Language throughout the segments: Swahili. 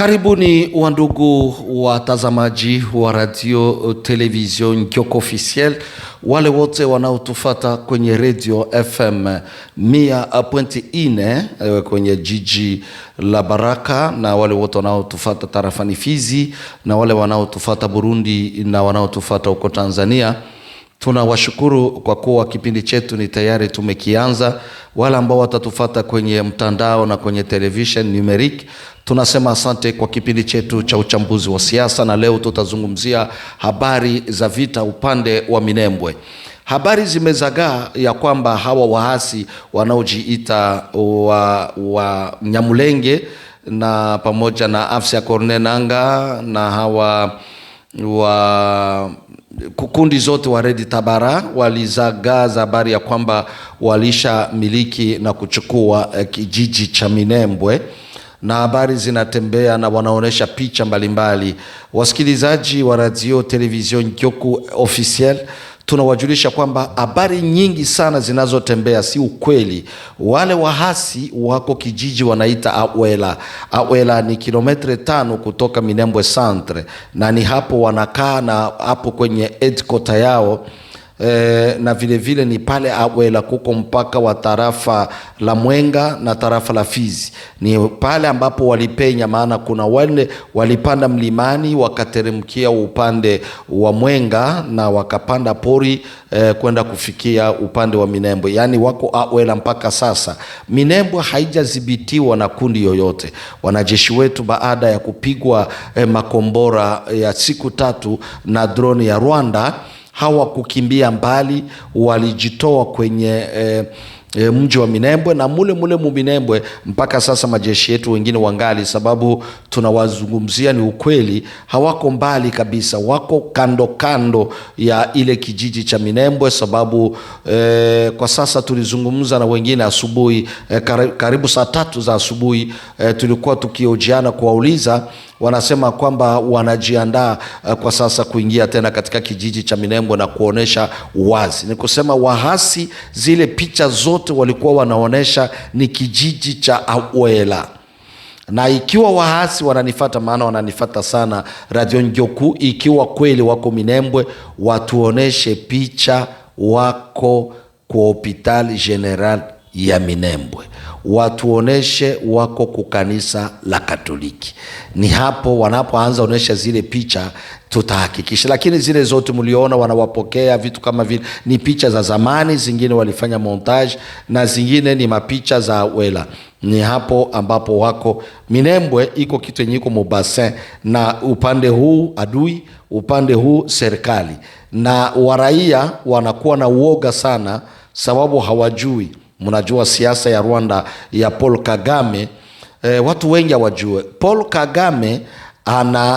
Karibuni wandugu watazamaji wa radio television Ngyoku Officiel, wale wote wanaotufata kwenye radio FM 100.4 kwenye jiji la Baraka, na wale wote wanaotufata tarafani Fizi, na wale wanaotufata Burundi na wanaotufata huko Tanzania. Tunawashukuru kwa kuwa kipindi chetu ni tayari tumekianza. Wale ambao watatufata kwenye mtandao na kwenye television numeric, tunasema asante kwa kipindi chetu cha uchambuzi wa siasa, na leo tutazungumzia habari za vita upande wa Minembwe. Habari zimezagaa ya kwamba hawa waasi wanaojiita wa Nyamulenge na pamoja na afsi ya Corne Nanga na hawa wa kundi zote wa Redi Tabara walizagaza habari ya kwamba walisha miliki na kuchukua kijiji cha Minembwe, na habari zinatembea na wanaonesha picha mbalimbali. Wasikilizaji wa radio television Ngyoku Officiel, tunawajulisha kwamba habari nyingi sana zinazotembea si ukweli. Wale wahasi wako kijiji wanaita Awela. Awela ni kilometre 5 kutoka Minembwe Centre, na ni hapo wanakaa na hapo kwenye headquarter yao. Na vile vile ni pale Awela kuko mpaka wa tarafa la Mwenga na tarafa la Fizi, ni pale ambapo walipenya, maana kuna wale walipanda mlimani wakateremkia upande wa Mwenga na wakapanda pori kwenda kufikia upande wa Minembwe, yaani wako Awela mpaka sasa. Minembwe haijadhibitiwa na kundi yoyote. Wanajeshi wetu baada ya kupigwa makombora ya siku 3 na drone ya Rwanda hawakukimbia mbali, walijitoa kwenye mji wa Minembwe na mule mule mu Minembwe mpaka sasa majeshi yetu wengine wangali, sababu tunawazungumzia ni ukweli, hawako mbali kabisa, wako kando kando ya ile kijiji cha Minembwe, sababu kwa sasa tulizungumza na wengine asubuhi, karibu saa 3 za asubuhi, tulikuwa tukiojiana kuwauliza, wanasema kwamba wanajiandaa kwa sasa kuingia tena katika kijiji cha Minembwe na kuonesha wazi. Ni kusema wahasi zile picha zote walikuwa wanaonesha ni kijiji cha Awela. Na ikiwa wahasi wananifata, maana wananifata sana Radio Ngyoku, ikiwa kweli wako Minembwe watuoneshe picha wako kwa Hopital General ya Minembwe, watuoneshe wako kukanisa la Katoliki. Ni hapo wanapoanza onesha zile picha tutahakikisha. Lakini zile zote mliona wanawapokea vitu kama vile ni picha za zamani, zingine walifanya montage na zingine ni mapicha za Wela. Ni hapo ambapo wako Minembwe, iko kitu yenye iko mubasin, na upande huu adui, upande huu serikali, na waraia wanakuwa na uoga sana sababu hawajui. Mnajua siasa ya Rwanda ya Paul Kagame, watu wengi hawajue Paul Kagame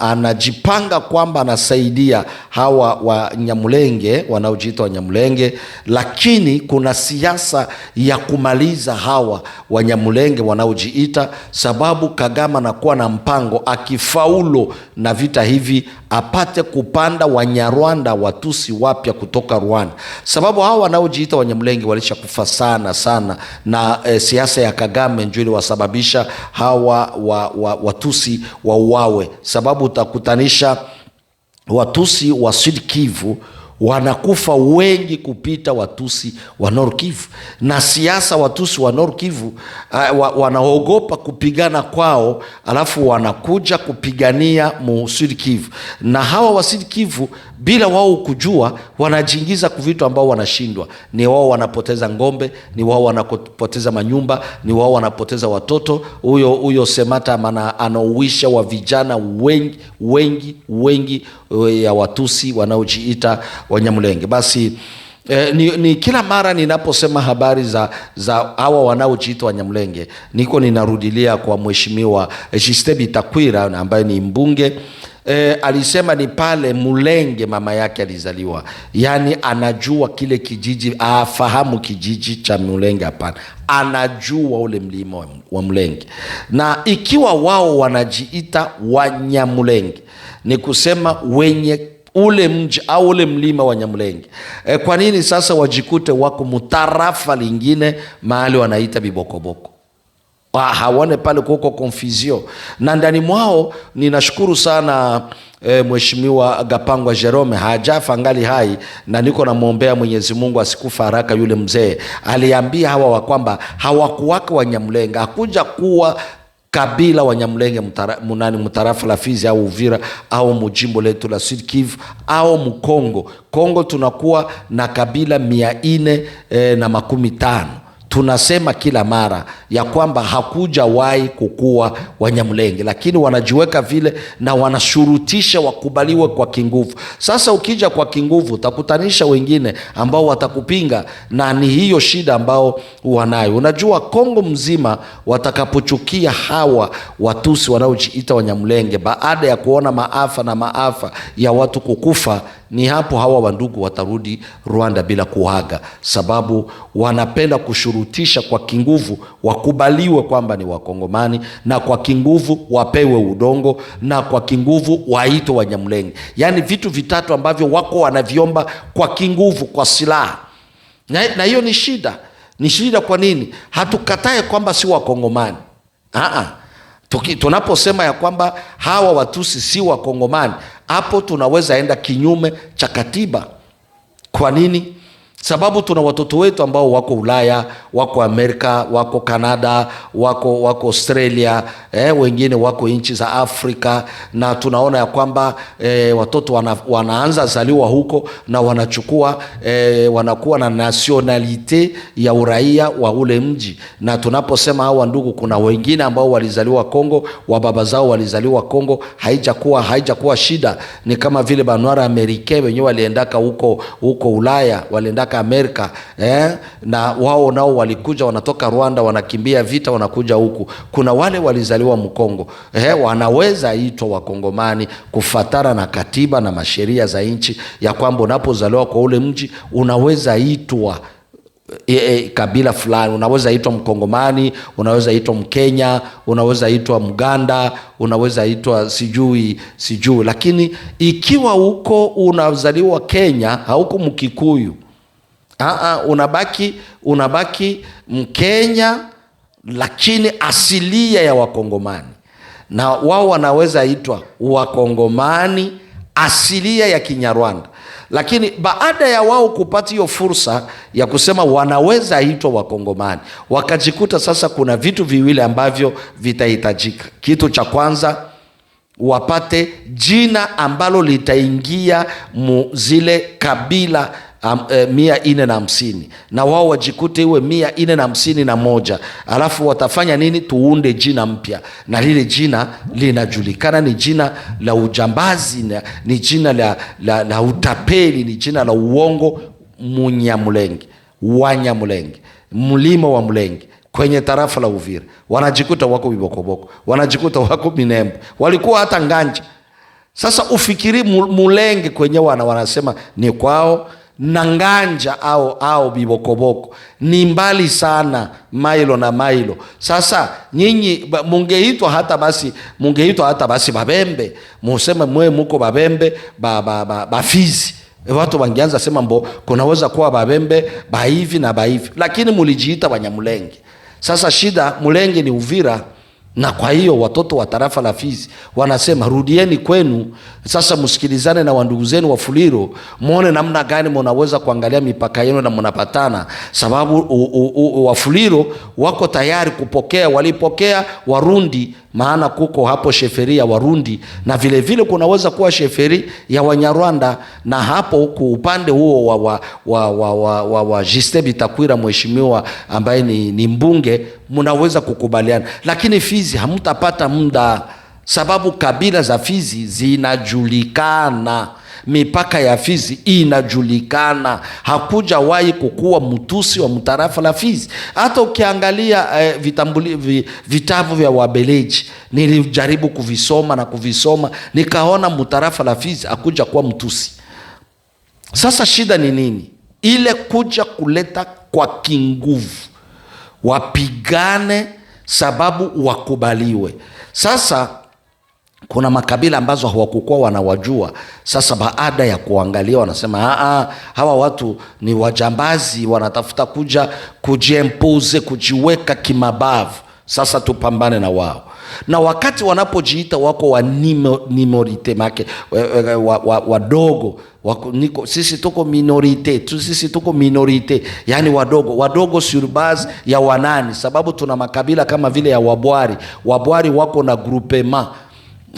anajipanga kwamba anasaidia hawa wa Nyamulenge wanaojiita wa Nyamulenge, lakini kuna siasa ya kumaliza hawa wa Nyamulenge wanaojiita, sababu Kagame anakuwa na mpango akifaulu na vita hivi apate kupanda Wanyarwanda Watusi wapya kutoka Rwanda, sababu hawa wanaojiita Wanyamulenge walishakufa sana sana, na siasa ya Kagame ndio iliwasababisha hawa Watusi wauawe, sababu utakutanisha Watusi wa Sud Kivu wanakufa wengi kupita Watusi wa Nord Kivu, na siasa Watusi wa Nord Kivu wanaogopa kupigana kwao, alafu wanakuja kupigania mu Sud Kivu, na hawa wa Sud Kivu bila wao kujua wanajiingiza kwa vitu ambao wanashindwa. Ni wao wanapoteza ngombe, ni wao wanapoteza manyumba, ni wao wanapoteza watoto. Huyo Semata maana anauisha wa vijana wengi wengi wengi ya Watusi wanaojiita Wanyamulenge. Basi ni kila mara ninaposema habari za hawa wanaojiita Wanyamulenge, niko ninarudilia kwa Mheshimiwa Justin Bitakwira ambaye ni mbunge. Alisema ni pale Mulenge mama yake alizaliwa, yaani anajua kile kijiji, afahamu kijiji cha Mulenge, hapana, anajua ule mlima wa Mulenge. Na ikiwa wao wanajiita Wanyamulenge, ni kusema wenye ule mji au ule mlima wa Nyamulenge. Kwa nini sasa wajikute wako mutarafa lingine mahali wanaita Bibokoboko? Hawaone pale kuko confusion na ndani mwao. Ninashukuru sana Mheshimiwa Gapangwa Jerome hajafa, ngali hai, na niko namwombea Mwenyezi Mungu asikufa haraka. Yule mzee aliambia hawa wa kwamba hawakuwaka Wanyamulenge, hakuja kuwa kabila Wanyamulenge munani mutarafa la Fizi au Uvira au mujimbo letu la Sud Kivu au Mkongo. Kongo tunakuwa na kabila 450. Tunasema kila mara ya kwamba hakujawahi kukua Wanyamulenge, lakini wanajiweka vile na wanashurutisha wakubaliwe kwa kinguvu. Sasa ukija kwa kinguvu utakutanisha wengine ambao watakupinga, na ni hiyo shida ambao wanayo. Unajua Kongo mzima watakapochukia hawa Watusi wanaojiita Wanyamulenge baada ya kuona maafa na maafa ya watu kukufa, ni hapo hawa wandugu watarudi Rwanda bila kuaga, sababu wanapenda kushurutisha kwa kinguvu wakubaliwe kwamba ni Wakongomani, na kwa kinguvu wapewe udongo, na kwa kinguvu waitwe Wanyamulenge. Yaani vitu vitatu ambavyo wako wanaviomba kwa kinguvu, kwa silaha. Na hiyo ni shida. Ni shida kwa nini? Hatukatae kwamba si Wakongomani. Tunaposema ya kwamba hawa Watusi si Wakongomani, hapo tunaweza enda kinyume cha katiba. Kwa nini? Sababu tuna watoto wetu ambao wako Ulaya, wako Amerika, wako Kanada, wako Australia, wengine wako nchi za Afrika, na tunaona ya kwamba watoto wanaanza zaliwa huko na wanachukua wanakuwa na nationalite ya uraia wa ule mji. Na tunaposema hawa ndugu, kuna wengine ambao walizaliwa Kongo, wa baba zao walizaliwa Kongo, haijakuwa shida. Ni kama vile banwara Amerika wenyewe waliendaka huko Ulaya, waliendaka Amerika, na wao nao walikuja wanatoka Rwanda, wanakimbia vita wanakuja huku. Kuna wale walizaliwa Mkongo, wanaweza itwa Wakongomani kufatana na katiba na masheria za nchi ya kwamba unapozaliwa kwa ule mji unaweza itwa kabila fulani, unaweza itwa Mkongomani, unaweza itwa Mkenya, unaweza itwa Mganda, unaweza itwa sijui. Lakini ikiwa uko unazaliwa Kenya, hauko Mkikuyu, unabaki Mkenya lakini asilia ya Wakongomani, na wao wanaweza itwa Wakongomani asilia ya Kinyarwanda. Lakini baada ya wao kupata hiyo fursa ya kusema wanaweza itwa Wakongomani, wakajikuta sasa kuna vitu viwili ambavyo vitahitajika. Kitu cha kwanza, wapate jina ambalo litaingia zile kabila 450, na wao wajikute iwe 451. Alafu watafanya nini? Tuunde jina mpya, na lile jina linajulikana ni jina la ujambazi, ni jina la utapeli, ni jina la uongo. Munyamulenge, Wanyamulenge, mlima wa Mulenge kwenye tarafa la Uvira, wanajikuta wako Bibokoboko, wanajikuta wako Minembo, walikuwa hata Nganja. Sasa ufikiri Mulenge kwenye wanasema ni kwao, na Nganja au Bibokoboko ni mbali sana, mailo na mailo. Sasa nyinyi mungeitwa hata basi Babembe, museme mwe muko Babembe Bafizi. Watu wangeanza sema mbo kunaweza kuwa Babembe ba hivi na ba hivi, lakini mulijiita Wanyamulenge. Sasa shida Mulenge ni Uvira, na kwa hiyo watoto wa tarafa la Fizi wanasema rudieni kwenu. Sasa msikilizane na wandugu zenu wa Fuliro, muone namna gani mnaweza kuangalia mipaka yenu na mnapatana, sababu wa Fuliro wako tayari kupokea, walipokea Warundi, maana kuko hapo sheferi ya Warundi na vile vile kunaweza kuwa sheferi ya Wanyarwanda. Na hapo ku upande huo wa Justin Bitakwira, mheshimiwa ambaye ni mbunge, mnaweza kukubaliana. Lakini Fizi hamtapata muda, sababu kabila za Fizi zinajulikana, mipaka ya Fizi inajulikana. Hakujawahi kukua mtusi wa mtarafa la Fizi. Hata ukiangalia vitabu vya Wabeleji, nilijaribu kuvisoma na kuvisoma, nikaona mtarafa la Fizi hakuja kuwa mtusi. Sasa shida ni nini? Ile kuja kuleta kwa kinguvu wapigane sababu wakubaliwe. Sasa kuna makabila ambazo hawakukuwa wanawajua. Sasa baada ya kuangalia wanasema hawa watu ni wajambazi, wanatafuta kuja kujiempuze, kujiweka kimabavu. Sasa tupambane na wao. Na wakati wanapojiita wako wa minorité make wadogo wako, niko, sisi tuko minorité tu, sisi tuko minorité, yani wadogo wadogo sur base ya wanani, sababu tuna makabila kama vile ya Wabwari. Wabwari wako na groupement,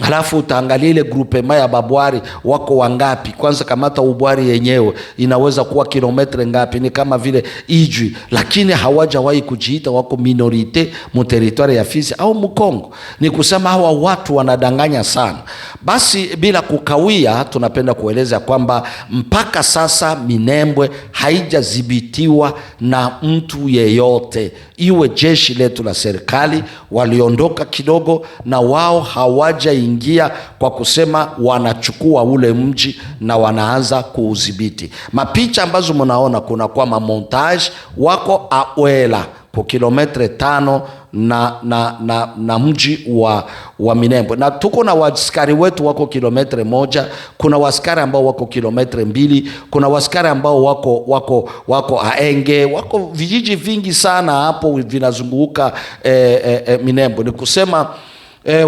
halafu utaangalia ile groupement ya Babwari wako wangapi. Kwanza kamata Ubwari yenyewe inaweza kuwa kilomètre ngapi? Ni kama vile Ijwi, lakini hawajawahi kujiita wako minorité mu territoire ya Fizi au Mkongo. Ni kusema hawa watu wanadanganya sana. Basi bila kukawia, tunapenda kueleza kwamba mpaka sasa Minembwe haijadhibitiwa na mtu yeyote, iwe jeshi letu la serikali waliondoka kidogo, na wao hawajaingia kwa kusema wanachukua ule mji na wanaanza kuudhibiti. Mapicha ambazo mnaona kuna kwa mamontage wako Awela kwa kilomètre 5 na mji wa Minembwe, na tuko na waskari wetu wako kilomètre 1, kuna waskari ambao wako kilomètre 2, kuna waskari ambao wako Aenge, wako vijiji vingi sana hapo vinazunguka Minembwe. Ni kusema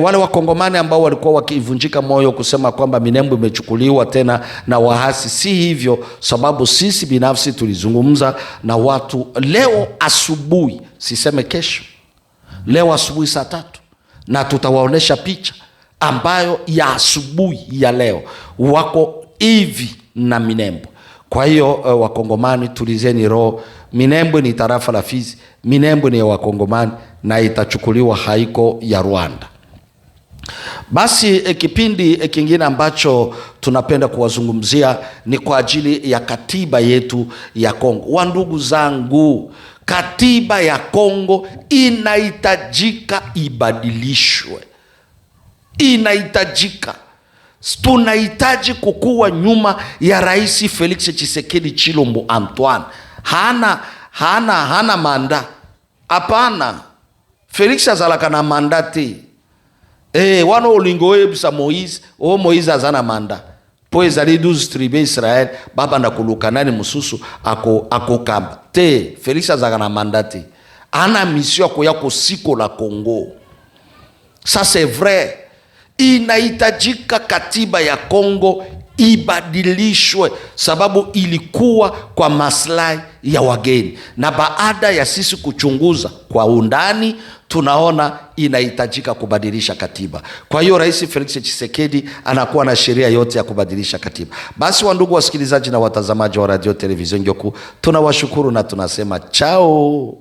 wale wakongomani ambao walikuwa wakivunjika moyo kusema kwamba Minembwe imechukuliwa tena na waasi, si hivyo, sababu sisi binafsi tulizungumza na watu leo asubuhi, siseme kesho, leo asubuhi saa 3, na tutawaonesha picha ambayo ya asubuhi ya leo wako hivi na Minembwe. Kwa hiyo wakongomani, tulizeni roho. Minembwe ni tarafa la Fizi, Minembwe ni ya wakongomani na itachukuliwa, haiko ya Rwanda. Basi kipindi kingine ambacho tunapenda kuwazungumzia ni kwa ajili ya katiba yetu ya Kongo. Wandugu zangu, katiba ya Kongo inahitajika ibadilishwe, inahitajika. Tunahitaji kukua nyuma ya Rais Felix Tshisekedi Tshilombo Antoine. Hana mandat. Hapana. Felix azalaka na mandat te. Wana olingo oyebisa Moïse, o Moïse aza na mandat. Po ezali 12 tribus Israël, babanda koluka nani mosusu akokamba. Te, Felix azalaka na mandat te. Ana mission ya koya kosikola Congo. Ça c'est vrai. Inahitajika katiba ya Kongo ibadilishwe, sababu ilikuwa kwa maslahi ya wageni, na baada ya sisi kuchunguza kwa undani tunaona inahitajika kubadilisha katiba. Kwa hiyo Rais Felix Tshisekedi anakuwa na sheria yote ya kubadilisha katiba. Basi wandugu wasikilizaji na watazamaji wa Radio Television Ngyoku, tunawashukuru na tunasema chao.